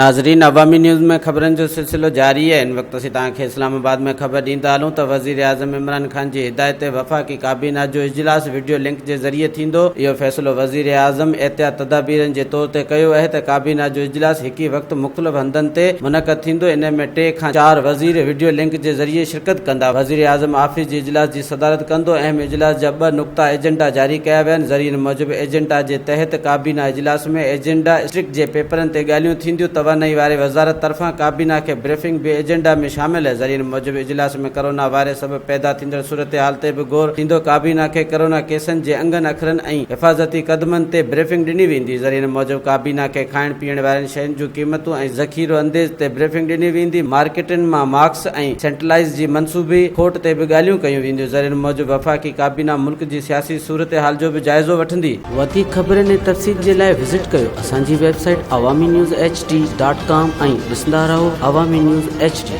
ناظرين عوامي نيوز ۾ خبرن جو سلسلو جاري آهي هن وقت اسين توهان کي اسلام آباد ۾ خبر ڏيندا هلون ته وزيراعظم عمران خان جي هدايت تي وفاقي ڪابينا جو اجلاس وڊيو لنڪ جي ذريعي ٿيندو اهو فيصلو وزيراعظم احتياط تدابيرن جي طور تي ڪيو اهي ته ڪابينا جو اجلاس هڪ ئي وقت مختلف هنڌن تي منعقد ٿيندو ان ۾ ٽي کان چار وزير وڊيو لنڪ جي ذريعي شرڪت ڪندا وزيراعظم آفيس جي اجلاس جي صدارت ڪندو اهم اجلاس جا ٻه نقطا ايجنڊا جاري ڪيا ويا آهن ذريعن موجب ايجنڊا جي تحت ڪابينا اجلاس ۾ ايجنڊا اسٽرڪ جي پيپرن تي ڳالهيون ٿينديون، توانائي واري وزارت طرفان ڪابينا کي بريفنگ به ايجنڊا ۾ شامل آهي، ذريعن موجب اجلاس ۾ ڪرونا وائرس سبب پيدا ٿيندڙ صورتحال تي به غور ٿيندو، ڪابينا کي ڪرونا ڪيسن جي انگن اکرن ۽ حفاظتي قدمن تي بريفنگ ڏني ويندي، ذريعن موجب ڪابينا کي کائڻ پيئڻ وارين شين جون قيمتون ۽ ذخيرو انديز تي بريفنگ ڏني ويندي، مارڪيٽن مان ماسڪس ۽ سينٽلائيز جي منصوبي کوٽ تي به ڳالهيون ڪيون وينديون، ذريعن موجب وفاقي ڪابينا ملڪ جي سياسي صورتحال جو به جائزو وٺندي. وڌيڪ خبرن ۽ تفصيل جي لاء وزٽ ڪيو اسان جي website Awami news H D dot com ۽ ڏسندا رهو عوامي نيوز ايڇ ڊي.